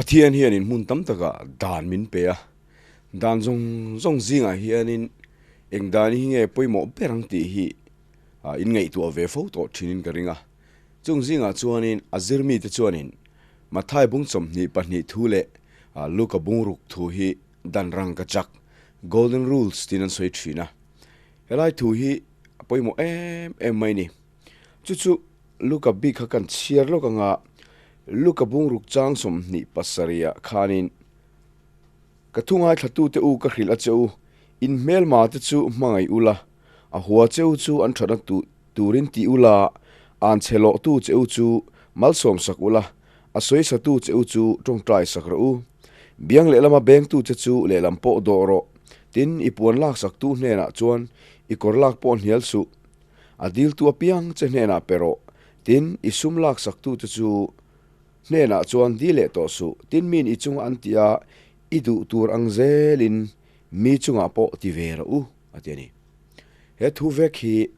Pathian hianin hmun tam takah dan min pe a, dan zawng zawng zingah hianin eng dan hi nge pawimawh ber ang tih hi in ngaihtuah ve fo tawh thinin ka ring a. Chung zingah chuanin a zirmite chuanin Mathai bung 22 thu leh Luka bung ruk thu hi dan rang ka chak, golden rules, tiin an sawi thin a. Helai thu hi a pawimawh em em mai ni. Chu chu Luka bik kha kan chhiar lawk anga Luka bung ruk chang 27 ah khanin Ka thu ngaithlatute u ka hrilh a che u, in hmelma te chu hmangaih ula, a hua che u chu an thatna turin ti ula, an chhe lawhtu che u chu malsawm sak ula, a sawisatu che u chu tawngtai sak rawh u. Biang lehlama bengtu che chu lehlam pawh dawh rawh, tin i puan laksaktu hnenah chuan i kawr lak pawh hnial suh. A diltu apiang che hnenah pe rawh, tin, i sum laksaktute chu hnenah chuan dil leh tawh suh, tin miin i chunga an ti a, i duh tur ang zelin mi chungah pawh ti ve rawh u, a ti a ni. He thu vek hi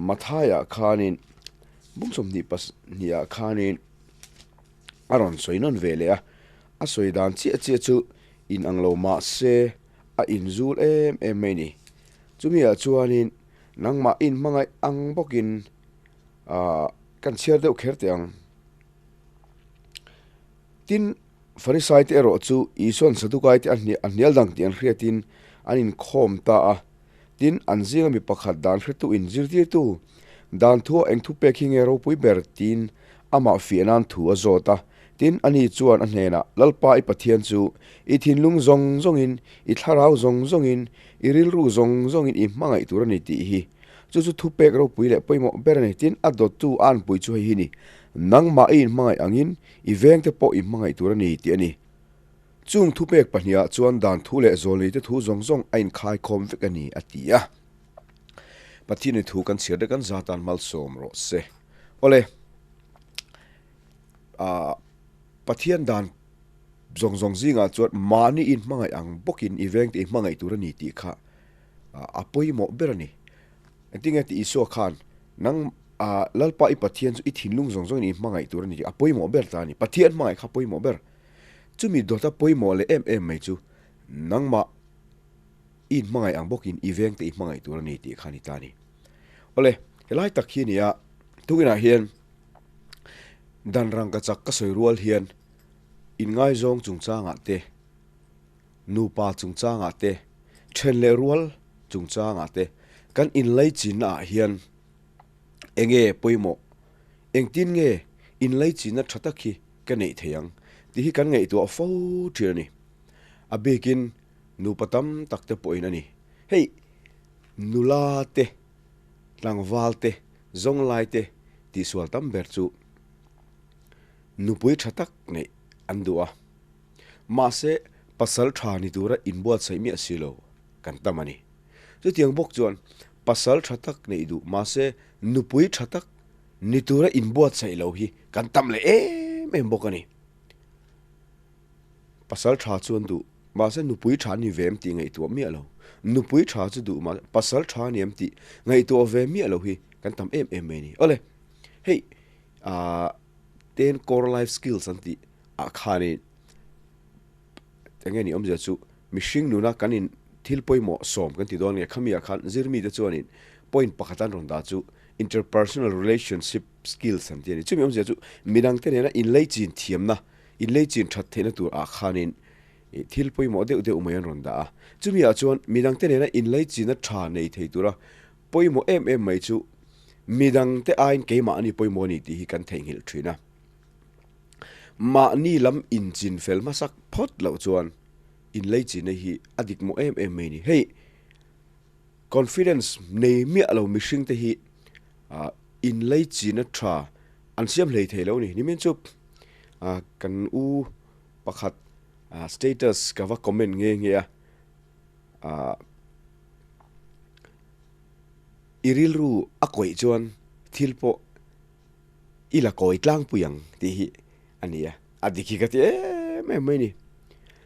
Mathaiah khanin bung 22 ah khanin a rawn sawi nawn ve leh a, a sawi dan chiah chiah chu inang lo mah se a inzul em em mai a ni. Chumi ah chuanin nangmah in hmangaih ang bawkin ah kan chhiar deuh kher teh ang. Tin, Farisai te erawh chu Isua'n Sadukai te a hnial dang tih an hriatin an inkhawm ta a. Tin, an zinga mi pakhat dan hretu in zirtirtu, Dan thu ah eng thu pek hi nge ropui ber? tiin amah fiah nan thu a zawt a. Tin, ani chuan a hnenah, Lalpa i Pathian chu i thinlung zawng zawngin, i thlarau zawng zawngin, i rilru zawng zawngin i hmangaih tur a ni tih hi. Chu chu thupek ropui leh pawimawh ber a ni. Tin, a dawttu a anpui chu hei hi ni, Nangmah i inhmangaih angin i vengte pawh i hmangaih tur a ni tih a ni. Chung thupek pahnihah chuan dan thu leh zawlneite thu zawng zawng a inkhaikhawm vek a ni, a ti a. Pathianin thu kan chhiar dek an za tan malsawm rawh se. Awle, ah, Pathian dan zawng zawng zingah chuan mahni inhmangaih ang bawkin i vengte i hmangaih tur a ni tih kha a pawimawh ber a ni. Engtinge tih Isua khan nang ah Lalpa i Pathian chu i thinlung zawng zawngin i hmangaih tur a ni tih a pawimawh ber ta a ni. Pathian hmangaih kha pawimawh ber. Chumi dawta pawimawh leh em em mai chu nangmah i inhmangaih ang bawkin i vengte i hmangaih tur a ni tih kha a ni ta a ni. Awle, helai tak hi a ni a, tukinah hian dan rangkachak ka sawi rual hian inngaizawng chungchangah te, nupa chungchangah te, then leh rual chungchangah te kan inlaichinna ah hian enge pawimawh, engtin nge inlaichinna tha tak hi ka neih theih ang tih hi kan ngaihtuah fo thin a ni. A bikin nupa tam tak te pawhin a ni. Hei nula te, tlangval te, zawnglai te tihsual tam ber chu nupui tha tak neih an duh a. Mahse, pasal tha ni tura inbuatsaih miah si lo kan tam a ni. Chutiang bawk chuan pasal tha tak neih duh mahse nupui tha tak ni tura inbuatsaih lo hi kan tam leh em em bawk a ni. Pasal tha chu an duh mahse nupui tha ni ve em tih ngaihtuah miah lo. Nupui tha chu duh mahse pasal tha ni em tih ngaihtuah ve miah lo hi kan tam em em mai a ni. Awle, hei aah ten core life skills an tih ah khanin eng nge ni awmzia chu mihring nuna kan in thil pawimawh sawm kan ti dawn nge khami ah khan zirmi te chuanin point pakhat an rawn dah chu interpersonal relationship skills an ti a ni. Chumi awmzia chu midang te nena inleichin thiamna inleichin that theihna tur ah khanin thil pawimawh deuh deuh mai an rawn dah a. Chumi ah chuan midang te nena inleichina tha nei thei tura pawimawh em em mai chu midang te aiin keimah a ni pawimawh a ni tih hi kan theihnghilh thin a. Mahni lam inchin fel hmasak phawt loh chuan inleichina hi a dik mawh em em mai a ni. Hei confidence nei miah lo mihring te hi inleichina tha an siam hlei thei lo a ni. Nimin chu kan u pakhat status ka va comment nghe nghe a. I rilru a kawih chuan thil pawh i la kawi tlangpui ang tih hi a ni a, a dik hi ka ti em em mai a ni.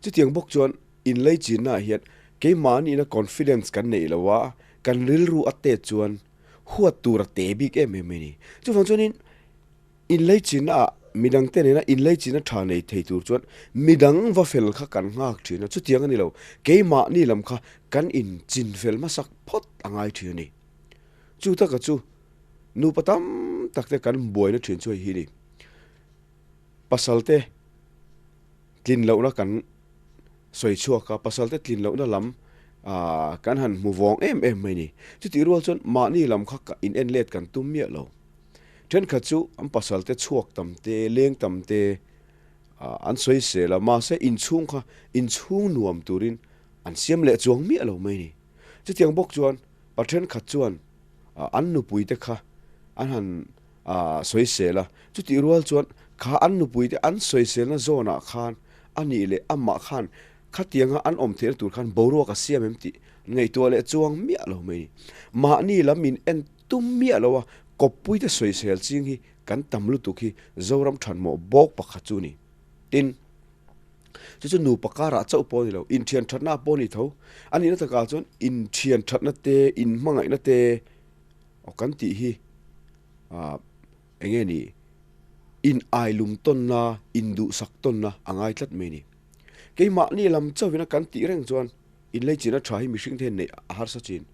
Chutiang bawk chuan inlaichinna ah hian keimahniina confidence kan neih lo a, kan rilru a tet chuan huat tur a te bik em em mai a ni. Chuvang chuanin inlaichinna ah. Midangte nena inleichina tha nei thei tur chuan midang va fel kha kan nghak thin a, chutiang a ni lo. Keimahni lam kha kan inchin fel hmasak phawt a ngai thin a ni. Chu taka chu nupa tam tak te kan buaina thin chu hei hi ni. Pasalte tlin lohna kan sawi chhuak a, pasalte tlin lohna lam kan han hmu vawng em em mai ni. Chutih rual chuan mahni lam kha in en let kan tum miah lo. Thenkhat chu an pasal te chhuak tam te, leng tam te an sawi sel a, mahse inchhung kha inchhung nuam turin an siam leh chuang miah lo mai ni. Chutiang bawk chuan pa thenkhat chuan an nupui te kha an han sawi sel a, chutih rual chuan kha an nupui te an sawi selna zawnah khan a nih leh amah khan khatianga an awm theihna tur khan boruak a siam em tih ngaihtuah leh chuang miah lo mai ni. Mahni lam in en Tum miah lo a, kawppuite sawisel ching hi kan tam lutuk hi Zoram thanmawh bawk pakhat chu a ni. Tin, chu chu nupa karah chauh pawh a ni lo, inthian thatna pawh a ni tho. A nihna takah chuan inthian thatna te, inhmangaihna te aw kan tih hi ah eng nge ni, in ailum tawnna, induhsak tawnna a ngai tlat mai a ni. Keimahni lam chauhina kan tih reng chuan Inleichina tha hi mihring te hian neih a harsa chin.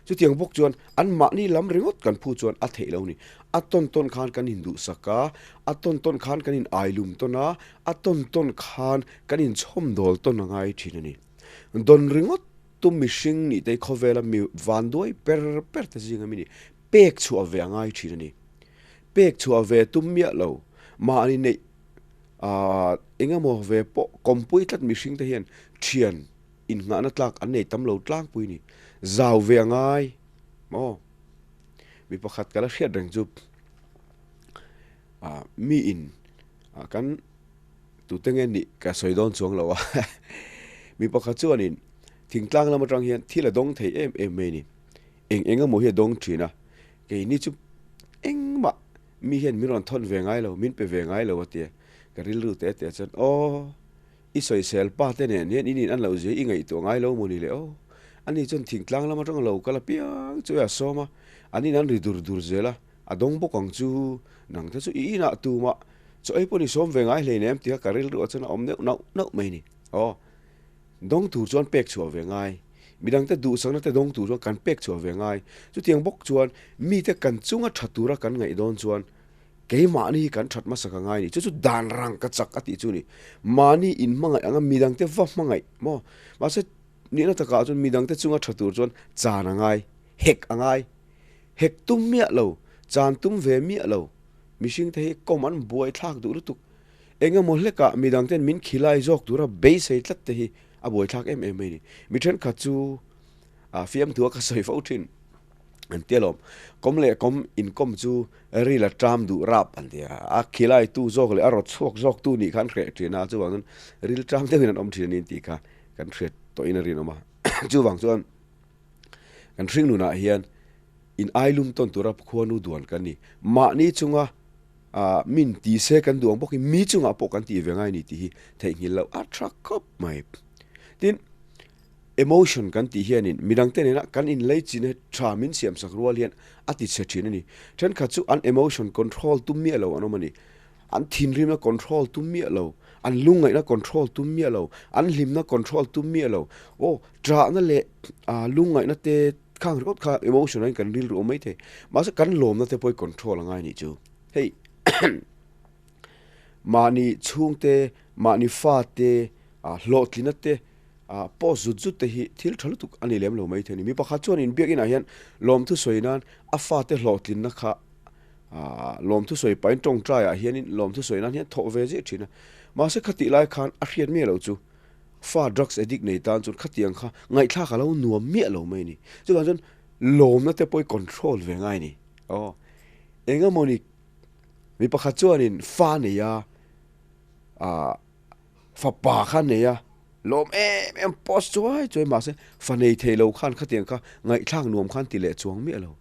Chutiang bawk chuan anmahni lam ringawt kan phu chuan a theih lo ni. A tawn tawn khan kan induhsak a, a tawn tawn khan kan inailum tawn a, a tawn tawn khan kan inchhawmdawl tawn a ngai thin a ni. Dawn ringawt tu mihring nih te hi khawvela mi vanduai per per te zinga mi ni. Pek chhuah ve a ngai thin a ni. Pek chhuah ve tum miah lo mahni neih Aaa eng emaw ve pawh kawmpui tlat mihring te hian thian innghahna tlak an nei tam lo tlangpui ni. Zau ve a ngai maw? Mi pakhat ka la hriat reng chu ah mi in ah kan tute nge nih ka sawi dawn chuang lo a mi pakhat chuanin thingtlang lam atang hian thil a dawng thei em em mai a ni. Eng eng emaw hi a dawng thin a, keini chu engmah Mi hian min rawn thawn ve ngai lo, min pe ve ngai lo a ti a. Ka rilru teh teh chuan, Aw, i sawisel pa te nen hian in in an loh zia i ngaihtuah ngai lo maw ni le aw. Ani chuan thingtlang lam atanga lo kal apiang chu a sawm a, an in an ri dur dur zel a, a dawng bawk ang chu, nang te chu i inah tumah chaw ei pawh ni sawm ve ngai hleinem tia ka rilru ah chuan a awm deuh nauh nauh mai ni. Aw. Dawng tur chuan pek chhuah ve ngai. Midangte duhsakna te dawng tur chuan kan pek chhuah ve ngai. Chutiang bawk chuan mite kan chunga tha tura kan ngaih dawn chuan keimahni hi kan that hmasa ka ngai ni. Chu chu dan rang ka chak a tih chu ni. Mahni inhmangaih anga midangte va hmangaih maw? Mahse nihna takah chuan midangte chunga tha tur chuan chan a ngai, hek a ngai. Hek tum miah lo, chan tum ve miah lo. Mihringte hi kawm an buaithlak duh lutuk. Eng emaw hlekah midangten min khilai zawk tura beisei tlat te hi a buaithlak em em mai ni. Mi thenkhat chu a fiamthu a ka sawi fo thin an ti alawm. Kawm leh kawm inkawm chu ril a ṭam duh rap an ti a, a khilai tu zawk leh a rawt chhuak zawk tu nih kha an hreh thin a, chuvang chuan ril ṭam deuhin an awm thin a ni an tih kha kan hriat tawhin a rinawm a. Chuvang chuan kan hringnunah hian in ailum tawn tura khuanu duan kan ni. Mahni chunga Ah, min ti se kan duh ang bawkin mi chungah pawh kan tih ve ngai ni tih hi theihnghilh loh a tha khawp mai. Tin, emotion kan tih hianin midangte nena kan inlei chin tha min siamsak rual hian a ti chhe thin a ni. Thenkhat chu an emotion control tum miah lo an awm a ni. An thinrimna control tum miah lo, an lungngaihna control tum miah lo, an hlimna control tum miah lo. Aw, ṭahna leh lungngaihna te Khang ringawt kha emotion ah kan rilru awm maithei. Mahse kan lawmna te pawh i control a ngai nih chu. Hei mahni chhungte, mahni fate, hlawhtlina te post zut zut te hi thil tha lutuk a ni lem lo maithei a ni. Mi pakhat chuan inbiak inah hian lawmthu sawi nan a fate hlawhtlinna kha lawmthu sawi pahin tawngtai ah hianin lawmthu sawi nan hian thawh ve zir thin a. Mahse khatih lai khan a hriat miah lo chu. Fa drugs addict nei tan chuan khatiang kha ngaihthlak a lo nuam miah lo mai a ni. Chuvang chuan lawmna te pawh i control ve ngai a ni. Aw eng emaw ni mi pakhat chuanin fa nei a, ah fapa kha nei a, lawm em em post chuai chuai mahse fa nei thei lo khan khatiang kha ngaihthlak nuam khan ti leh chuang miah lo.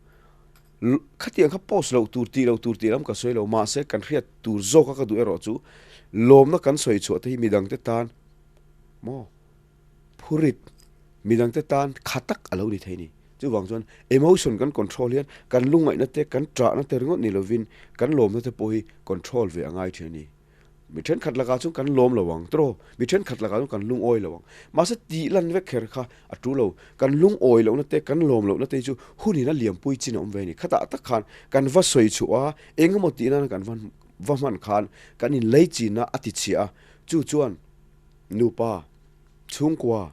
Khatiang kha post loh tur tih loh tur tih lam ka sawi lo mahse kan hriat tur zawka ka duh erawh chu lawmna kan sawi chhuah te hi midangte tan maw phurit midangte tan kha tak a lo ni thei a ni. Chuvang chuan emotion kan control hian kan lungngaihna te, kan ṭahna te ringawt ni lovin kan lawmna te pawh hi control ve a ngai ṭhin a ni. Mi ṭhenkhat lakah chuan kan lawm lo ang tawh, mi ṭhenkhat lakah chuan kan lungawi lo ang. Mahse tih lan vek kher kha a ṭu lo. Kan lungawi lohna te, kan lawm lohna te hi chu hunin a liampui chin a awm ve a ni. Khatah tak khan kan va sawi chhuah a, eng emaw tih nana kan va hman khan kan inlei chinna a ti chhiah a, chu chuan nupa, chhungkua,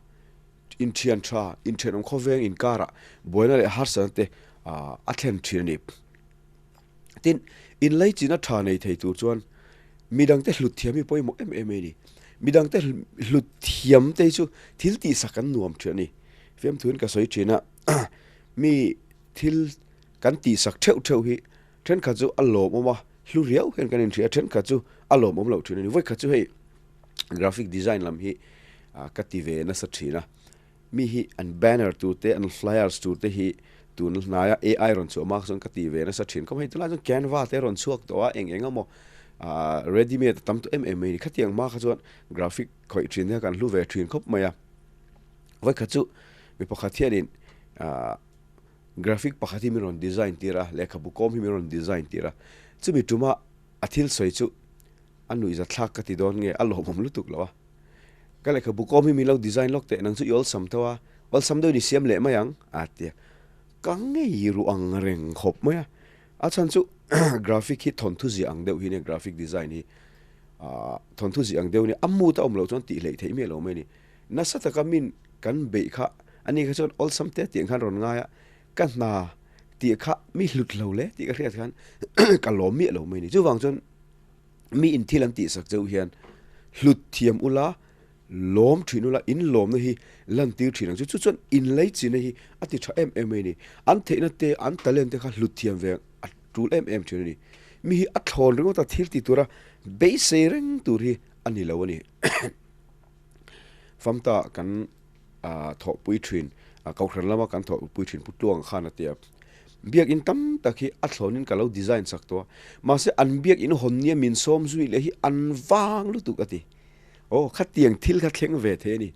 inthian tha, inthenawm khawveng inkarah buaina leh harsatna te a thlen thin a ni. Tin, inlaichinna tha nei thei tur chuan midangte hlut thiam hi pawimawh em em a ni. Midangte hlut thiam te hi chu thil tihsak an nuam thin a ni. Fiamthuin ka sawi thin a, mi thil kan tihsak theuh theuh hi thenkhat chu a lawmawm a, hlu riau hian kan inhria a, thenkhat chu a lawmawm loh thin a ni. Vawikhat chu hei graphic design lam hi ka ti ve nasa thin a, mi hi an banner tur te an flyers tur te hi tun hnaia AI rawn chhuah hma chuan ka ti ve nasa thin khawp hei tunlai chuan canva te rawn chhuak tawh a eng eng emaw ah ready made a tam tawh em em mai a ni khatiang hma kha chuan graphic khawih thin hian kan hlu ve thin khawp mai a vawikhat chu mi pakhat hianin ah graphic pakhat hi min rawn design tir a lehkhabu kawm hi min rawn design tir a chumi tuma a thil sawi chu a nuihza thlak ka ti dawn nge a lawmawm lutuk lo a ka lehkhabu kawm hi min lo design lawk teh nang chu i awlsam tho a awlsam deuhin i siam leh mai ang a ti a ka ngei ruh ang reng khawp mai a a chhan chu graphic hi thawnthu ziah ang deuh hi nia graphic design hi ah thawnthu ziah ang deuh nia a mood a awm loh chuan tih hleih theih miah lo mai a ni nasa taka min kan beih kha ani kha chuan awlsam te tih ang khan rawn ngai a ka hna tih kha mi hlut lo le tih ka hriat khan ka lawm miah lo mai a ni chuvang chuan Mi in thil an tihsak cheu hian hlut thiam ula, lawm thin ula, in lawmna hi lantir thin ang chu. Chu chuan inleichina hi a ti tha em em mai a ni. An theihna te, an talent te kha hlut thiam ve a tul em em thin a ni. Mi hi a thlawn ringawt a thil ti tura beisei reng tur hi a ni lo a ni. Famta kan thawhpui thin, Kohhran lama kan thawhpui thin Pu Tluanga khan a ti a. Biakinn tam tak hi a thlawnin ka lo design chak tawh a, mahse an biakinn hawn nia min sawm zui leh hi an vang lutuk a ti. Aw, khatiang thil kha thleng ve thei a ni.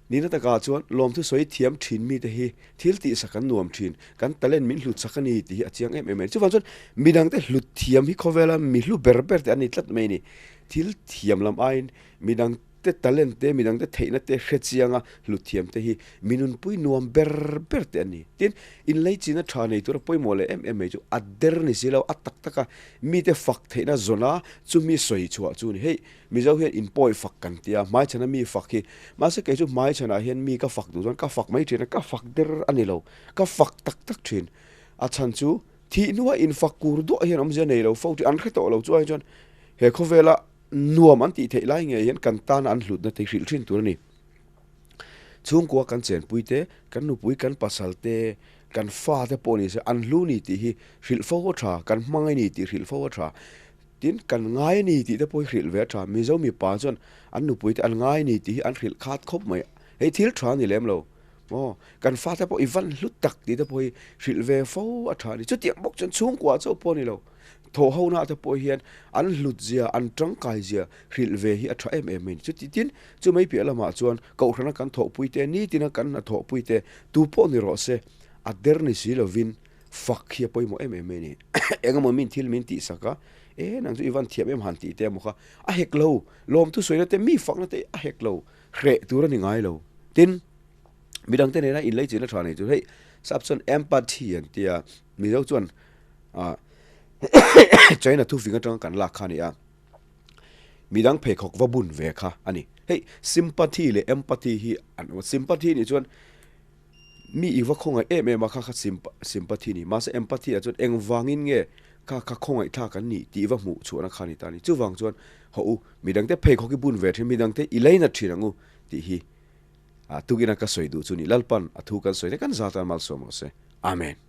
Nihna takah chuan lawmthu sawi thiam thin mite hi thil tihsak an nuam thin, kan talent min hlut sak a ni tih hi a chiang em em mai. Chuvang chuan midangte hlut thiam hi khawvela mi hlu ber ber te an ni tlat mai a ni. Thil thiam lam aiin midang. Te talent te, midang te theihna te hre chianga hlut thiam te hi mi nunpui nuam ber ber te an ni. Tin, inleichina tha nei tura pawimawh leh em em mai chu a der ni si lo, a tak taka mite fak theihna zawna chumi sawi chhuah chu a ni. Hei, Mizo hian inpawi fak kan ti a, hmaichhana mi fak hi, mahse kei chu hmaichhanah hian mi ka fak duh chuan ka fak mai thin a, ka fak der a ni lo, ka fak tak tak thin. A chhan chu thih hnua infak kur duah hian awmzia nei lo fo tih an hre tawh lo chu ai chuan he khawvela Nuam an tih theih lai ngei hian kan tana an hlutna te hrilh thin tur a ni. Chhungkua kan chenpui te, kan nupui kan pasal te, kan fa te pawh ni se an hlu ni tih hi hrilh fo a tha, kan hmang a ni tih hrilh fo a tha. Tin, kan ngai a ni tih te pawh hi hrilh ve a tha. Mizo mipa chuan an nupui te an ngai a ni tih hi an hrilh khat khawp mai. Hei thil tha a ni lem lo. Maw, kan fa te pawh i van hlu tak tih te pawh hi hrilh ve fo a tha a ni. Chutiang bawk chuan chhungkua chauh pawh a ni lo. Thawhhona te pawh hian an hlut zia, an tangkai zia hrilh ve hi a tha em em mai a ni. Chuti tin, chu mai piah lamah chuan Kohhrana kan thawhpui te, nitina kan hnathawhpui te, tu pawh ni rawh se, a der ni si lovin fak hi a pawimawh em em mai a ni. Engemaw min thil min tihsak a, e nang chu i van thiam em han tih te emaw kha a hek lo, lawmthu sawina te, mi fakna te a hek lo, hreh tur a ni ngai lo. Tin, midangte nena inleichina tha nei chu hei sap chuan empathy an tia, Mizo chuan ah China thufing atanga kan lak kha a ni a, midang pheikhawk va bun ve kha a ni. Hei sympathy leh empathy hi an awm a, sympathy nih chuan mi i va khawngaih em em a kha kha sympathy a ni, mahse empathy ah chuan engvangin nge kha kha khawngaih thlak an nih tih va hmuh chhuahna kha a ni ta a ni. Chuvang chuan hawh u, midangte pheikhawk hi bun ve thin, midangte i lei nat thin ang u tih hi tukin a ka sawi duh chu ni. Lalpan a thu kan sawi te kan zat a malsawm rawh se. Amen.